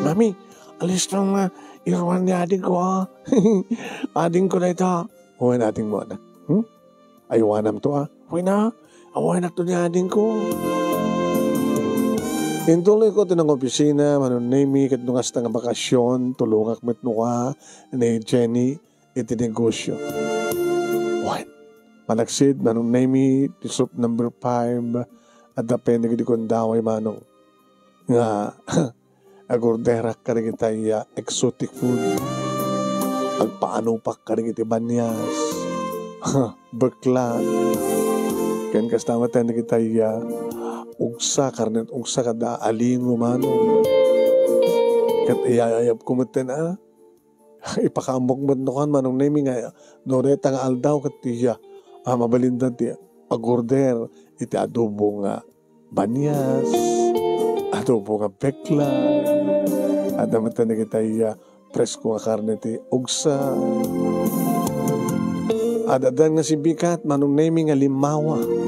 Mami, alista nga iruan ni adingko, a. Adingko dayta. Wen, adingmo, anak. Hmm? Aywanamto, a. Wen, a. Awanakto ni adingko. Intuloyko ti nangopisina, Manong Nemy, ket no kasta nga bakasion, tulongak met no ka ni Jenny iti negosio. Wen, malaksid, Manong Nemy, ti soup number five, adda pay dagiti gundaway, Manong, nga agorderak kadagiti, ah, exotic food. Agpaanopak kadagiti banias, bekla. Ken kasta met dagiti, ah, ugsa, karne ugsa, kada alingo, Manong. Ket iyayayabko metten, ah, ipakaammok met no kan, Manong Nemy, nga no dayta nga aldaw ket ti, ah, ah, mabalinda ti agorder iti adobo nga banias, adobo nga bekla, adda met dagiti, ah, presko nga karne ti ugsa. Adda nga sibikat, Manong Nemy, nga limawa.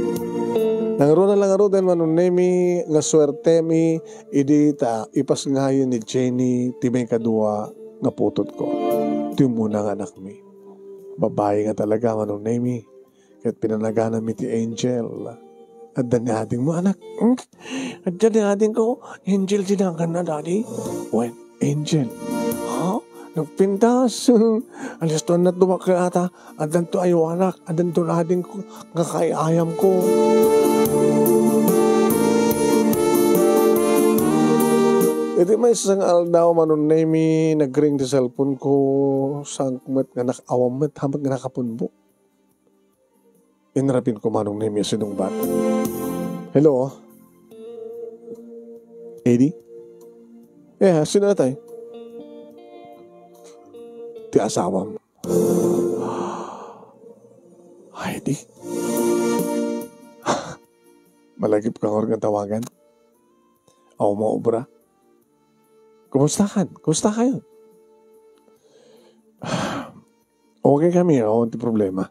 Nangruna la ngaruden, Manong Nemy, nga suertemi idi ta ipasngayen ni Jenny ti maikadua nga putotko. Ti umuna nga anakmi. Babai nga talaga, Manong Nemy. Ket pinanaganami ti Angel. Adda ni adingmo, anak? Hmm? Adda ni adingko, Angel ti naganna, Daddy. Wen, Angel. Ha? Nagpintas. Alisto na tumakay ata. Addanto aywanak. Addanto ni adingko. Nga kay ayamko. Iti maysa nga aldaw, Manong Nemy, nagring ti cellphone ko. Saan met nga nak-, awan met, hamak nga nakapunbo. Inrapin ko, Manong Nemy, a sinungbat. Hello? Eddie? Eh, sino atay? Ti asawam. Ay, di. Malagip ka nga tawagan. Aw, maobra. Kumusta kan? Kumusta kayo? Okay kami, awan ti problema.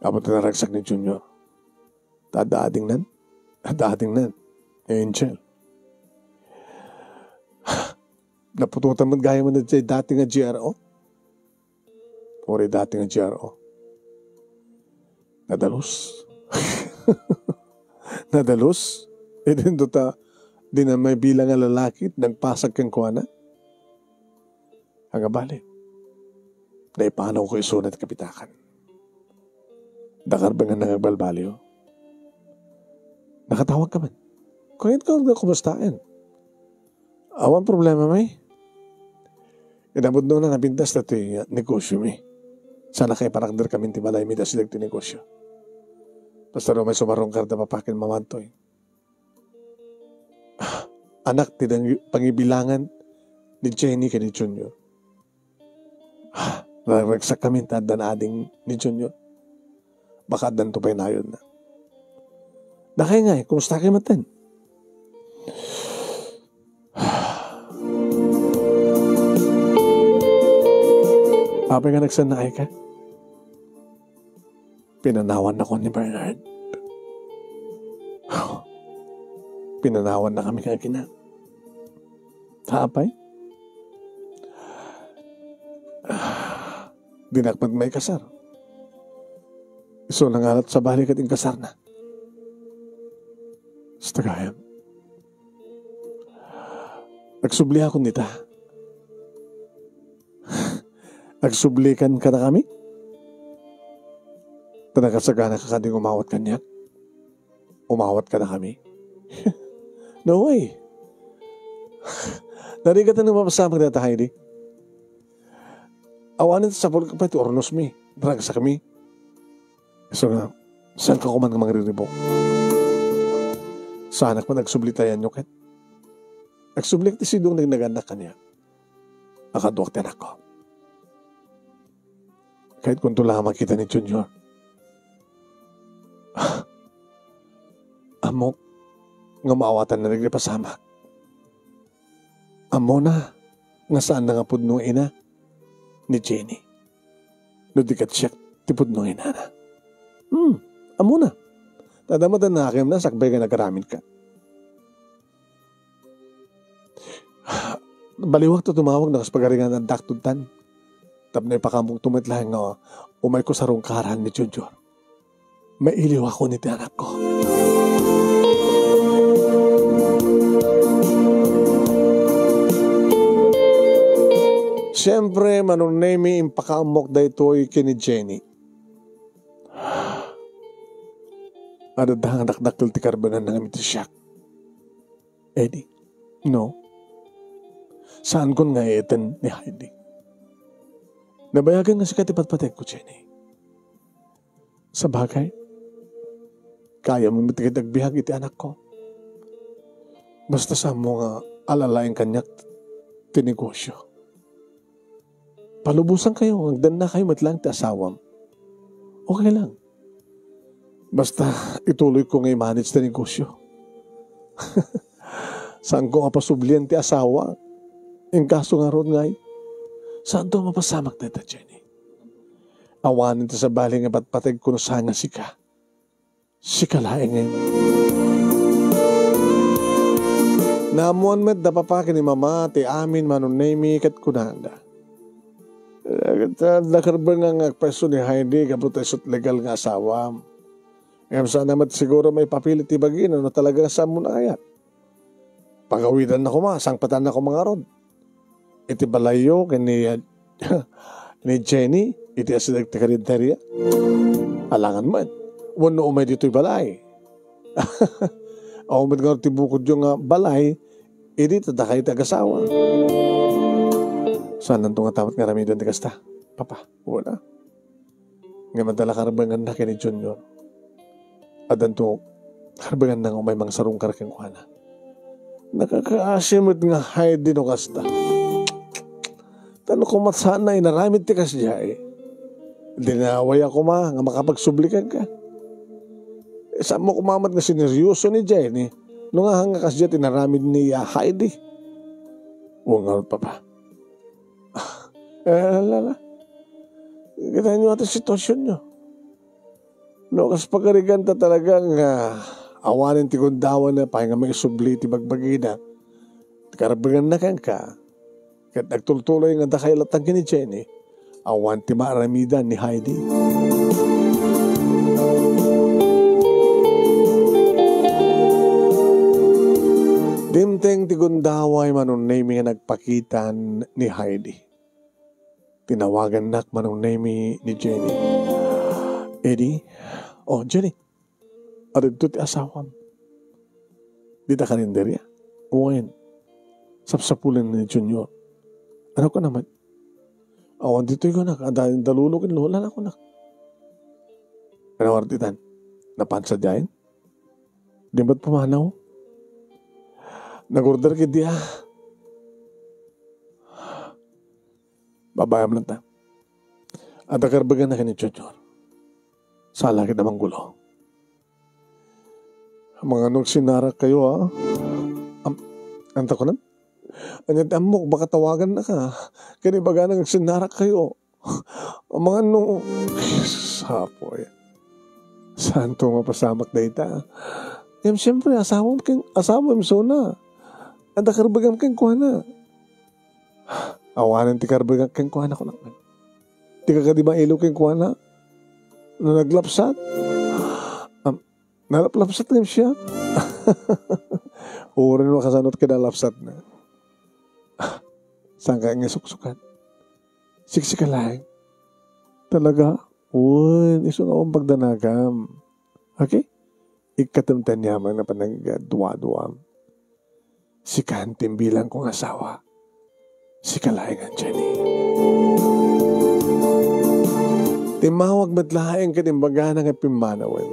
Apo ti naragsak ni Junior. Ta adda adingnan? Adda adingnan. Angel. Naputotan met gayam daydiay dati nga G R O. Uray dati nga G R O. Nadalus. Nadalus. Idinto ta, di na may bilang nga lalaki, nagpasag kenkuana. Agabali. Naipanawko isuna ti kapitakan. Dakar ba nga nangagbalbaliw? Nakatawag ka man. Kuyat ka, kumustaen? Awan problema, may. Inabot no na napintas dati negosyo mi. Sana kay parakder kami ti balay mi, ta sila ti negosyo. Basta no may sumarungkar da papakin mamantoy. Anak ti dang-, pangibilangan ni Jenny ken ni Junior. Naragsak kami ta addan ading ni Junior. Baka addanto pay nayonna. Dakay ngay, kumusta kay maten? Apay nga nagsannaay ka? Pinanawan na ko ni Bernard. Pinanawan na kami nga agina. Apay? Dinak met maikasar. Isu nangalat sabali ket inkasar na. Basta gayam. Agsubliakon dita. Agsublikan kadakami? Ta nakasagana ka kading umawat kaniak? Umawat kadakami? No way. Narigatan nga mapasamak data, Heidi. Awanen ti sapul ka pay ti urnos mi. Dragsa kami. So nga, saan ka kuman nga mangriribok? Saanak man agsubli tayanyo ket. Agsubli ti sidong nagnagannak kaniak. Akaduak ti anakko. Kahit kunto lang makita ni Junior. Ammok nga maawatan na dagiti pasamak. Ammona nga saan na nga pudno ina ni Jenny. No di ket siak ti pudno inana. Hmm, ammona. Tadamadan na akem na sakbay nga nagaramid ka. Baliwak to tumawag na kas pagaringan ang daktud tan. Tapno ipakamok to met laeng nga umay ko sarungkaran ni Junior. Mailiw ako ni ti anakko. Siempre, Manong Nemi, impakaammok daytoy ken ni Jenny. Adda nga dakdakkel ti karbenganna ngem iti siak. Eddie, no. Saankon nga eten ni Heidi. Nabayagen nga sika ti patpategko, Jenny. Sabagay, kayam met ket agbiag iti anakko. Basta saanmo nga alalaeng kaniak ti negosio. Palubosankayo, agdannakayo met laeng ti asawam. Okay lang. Basta ituloyko nga i-manage ti negosio. Saanko nga pasublian ti asawa. Inkaso ngarud ngay, saanto a mapasamak dayta, Jenny. Awanen ti sabali nga patpategko no saan nga sika. Sika laengen. Naammoan met da papa ken ni mama ti amin, Manong Nemi, ket kunada, "Ket, ah, adda karbengan nga agpayso ni Heidi gapu ta isut' legal nga asawam. Ngem saan a met siguro maipapilit ti bagina no talaga nga saanmo a kayat. Pagawidannaka koma, sangpetanna koma ngarud iti balayyo ken ni, ni Jenny iti asideg ti karinderya. Alangan met wenno umay ditoy balay. Awan met ngarud ti bukodyo nga balay, idi ta dakayo ti agasawa." Saananto ngata met nga aramiden ti kasta, Papa. Wala. Ngem adda la karbenganna ken ni Junior. Addanto karbenganna nga umay mangsarungkar kenkuana. Nakakaasi met nga Heidi no kasta. Ta no koma saan a inaramid ti kasdiay, dinaway a koma nga makapagsubli kenka. Saanmo koma met nga sineryoso ni Jenny no nga, nga kasdiay ti inaramid ni, ah, Heidi. Wen ngarud, Papa. Eh, ala, ala. Kitaenyo ti situasionyo. No kas pagariganta talaga nga awanen ti gundaway pay nga maisubli ti bagbagina, ti karbenganna kenka, ket agtultuloy nga dakayo latta ken ni Jenny, awan ti maaramidan ni Heidi. Dimteng ti gundaway, Manong Nemi, nga nagpakita ni Heidi. Tinawagannak, Manong Nemi, ni Jenny. "Eddie, oh, Jenny, adto ti asawam. Dita karinderya?" "Wen. Sapsapulen ni Junior." "Ano ka naman?" "Awan ditoy," kunak, "adda dalulok in lola na," kunak. "Ano nga ditan? Napan sadiayen?" "Di met pumanaw. Nag-order ketdi, ah." Babayam latta. Adda karbenganna ken ni Junior. Sala ket a manggulo. Amangan no agsinnarakkayo, ha? Am-, anta kunan? Ania ti ammok, baka tawagannaka ken ibagana nga agsinnarakkayo. Amangan no, sapoy. Saanto mapasamak dayta. Ngem siempre, asawam ken, asawam isuna. Adda karbegam kenkuana. Awanen ti karbegak kenkuana, kunak. Dika kadi mailo kenkuana no naglapsat? Am, nalaplapsat ngem siak. Uray no kasano ti kinalapsatna. Saanka nga isuksukat? Siksika laeng. Talaga? Wen, isu nga awan pagdanagam. Okay? Ikkatem ti aniaman a panagduaduam. Sika ti imbilangko nga asawa. Sika laeng, Jenny. Timmawag met laeng ket imbagana nga pimmanawen.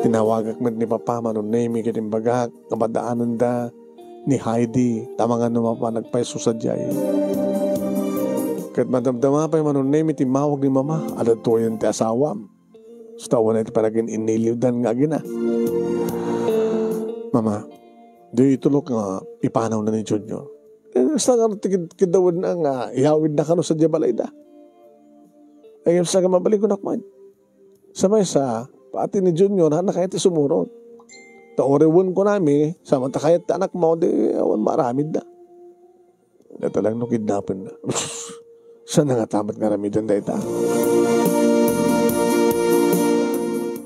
Tinawagak met ni Papa Manong Nemi ket imbagak nga madaanenda ni Heidi, ta amangan no mapan agpayso sadiay. Ket madamdama pay Manong Nemi timmawag ni Mama, adtoyen ti asawam. Sus, awan iti panagin-inniliodan nga agina. "Mama, di itulok nga ipanawna ni Junior. Eh, kasta nga ti kid-, kiddawenna nga iyawidna kano sadiay balayda. Ay, kasta nga mabalingonak man. Sa maysa, pati ni Junior, haanna kayat ti sumurot. Ta uray wen kunami, sa mata kayat ti anakmo, di awan maaramidda." Natalang no kidnapenna. Saan nga tamat nga aramiden dayta?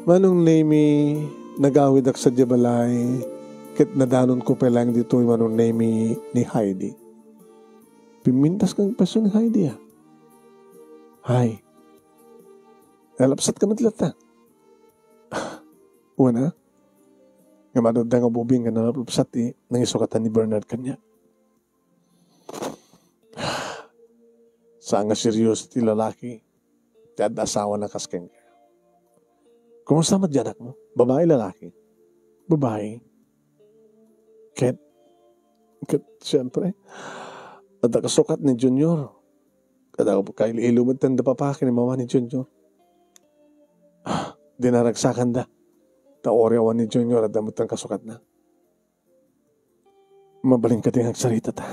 Manong Nemi, nagawidak sadiay balay, ket nadanonko pay laeng ditoy Manong Nemi ni Heidi. Pimmintas nga agpaysua ni Heidi, a. Hay. Nalapsat ka met latta. Wen a. Ngem adu dayta nga ubing nga nalaplapsat ti nangisukatan ni Bernard kaniak. Saan nga serioso ti lalaki ti adda asawana kas kenka. Kumusta met di anakmo? Babai, lalaki? Babai. Ket, ket, siyempre, adda kasukat ni Junior. Kada kail-ilo met ti papa ken ni mama ni Junior. Ah, di naragsakanda. Ta uray awan ni Junior, adda met kasukatna. Mabalin kadi nga agsaritata.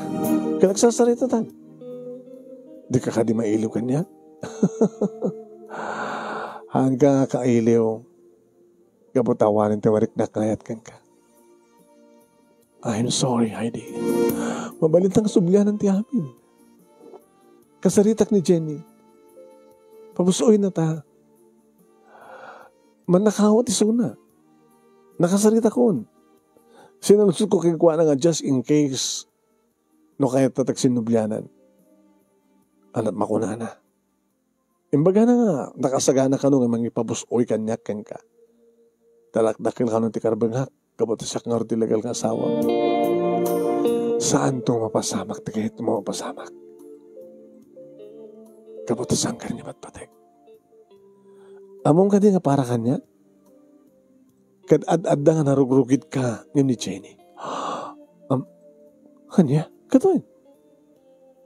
Ket agsasaritatan. Dika kadi mailiw kaniak? Haan ka nga kailiw. Gapu ta awanen ti mariknak nga ayat kenka. I'm sorry, Heidi. Mabalinta nga sublianan ti amin. Kasaritak ni Jenny. Pabus-oyna ta. Mannakaw ti isuna. Nakasaritakon. Sinaludsodko kenkuana nga just in case no kayatta ti agsinnublianan. Ania't makunana? Imbagana nga nakasagana kano nga mangipabus-oy kaniak kenka. Talakdakkel kano ti karbengak, gapu ta siak ngarud ti legal nga asawa. Saanto mapasamak ti kayatmo mapasamak. Gapu ta saanka nga patpatek. Ammom kadi nga para kaniak? Ket ad-adda nga narugrugidka ngem ni Jenny. Am, ania? Katoy?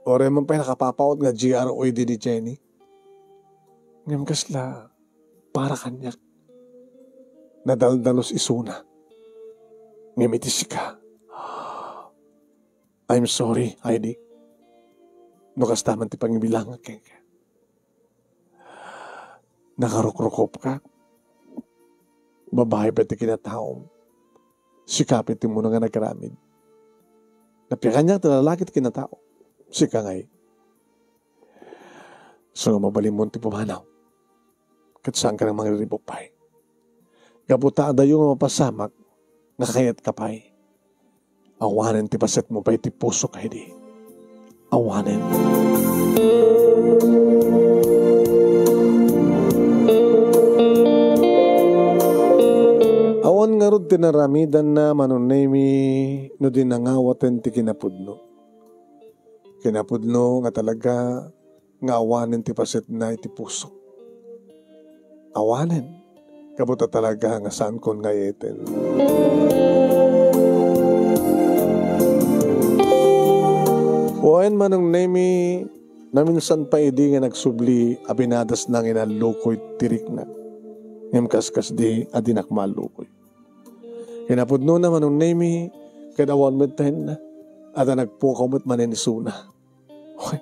Uray man pay nakapapaut nga G R O idi ni Jenny. Ngem kasla para kaniak. Nadaldalos isuna. Ngem iti sika, I'm sorry, Heidi. No kasta man ti pangibilangak kenka. Nakarukrukopka. Babai pay ti kinataom. Sika pay ti umuna nga nagaramid. Napia kaniak ti lalaki ti kinatao. Sika ngay. So, mabalinmon ti pumanaw. Ket saanka nga mangriribuk pay. Gapu ta adayo nga mapasamak nga kayatka pay. Awanen ti pasetmo pay ti pusok, Heidi. Awanen. Awan ngarud ti naramidanna, Manong Nemy, no di nangawaten ti kinapudno. Kinapudno nga talaga nga awanen ti pasetna iti pusok. Awanen. Gapu ta talaga nga saankon nga ayayten. Wen, Manong Nemy, naminsan pay idi nga nagsubli a binadasna nga inallukoy ti rikna. Ngem kaskasdi a dinak maallukoy. Kinapudnona, Manong Nemy, ket awan met taenna, adda nagpukaw met manen isuna. Wen,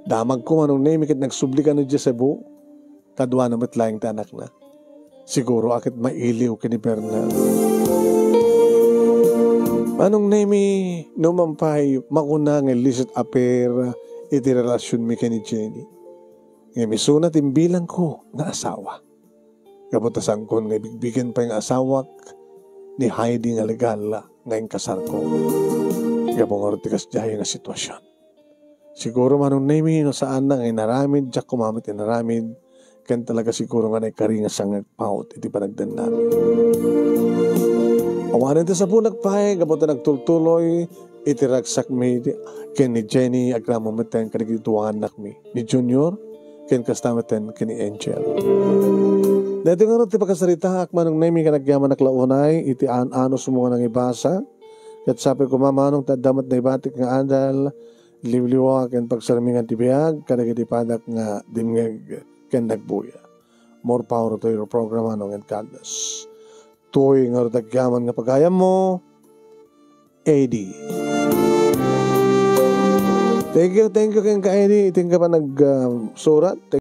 damagko, Manong Nemy, ket nagsubli kano idiay Cebu, kaduana met laeng ti anakna. Siguro a ket mailiw ken ni Berna. Manong Nemy, no man pay makuna nga illicit affair iti relasionmi ken ni Jenny. Ngem isuna ti imbilangko nga asawa. Gapu ta saankon nga ibigbigen pay nga asawak ni Heidi nga legal nga inkasarko. Gapu ngarud ti kasdiay nga sitwasion. Siguro, Manong Nemy, no saanna nga inaramid, diak koma met inaramid, ken talaga siguro nga naikari nga sangagpaut iti panagdennami. Awanen ti sapunak pay, gapu ta nagtultuloy iti ragsakmi ken ni Jenny agraman metten kadagiti dua nga annakmi, ni Junior, ken kasta metten ken ni Angel. Daytoy ngarud ti pakasaritaak, Manong Nemy, ken agyamanak la unay iti aan-anusmo nga nangibasa. Ket sapay koma, Manong, ta adda met naibatik nga adal, liwliwa ken pagsarmingan ti biag kadagiti padak nga dimngeg ken nagbuya. More power to your program, Manong, and God bless. Toy ngarud agyaman nga pagayammo, A D. Thank you, thank you kenka, A D. Iti nga pa nag, ah, surat.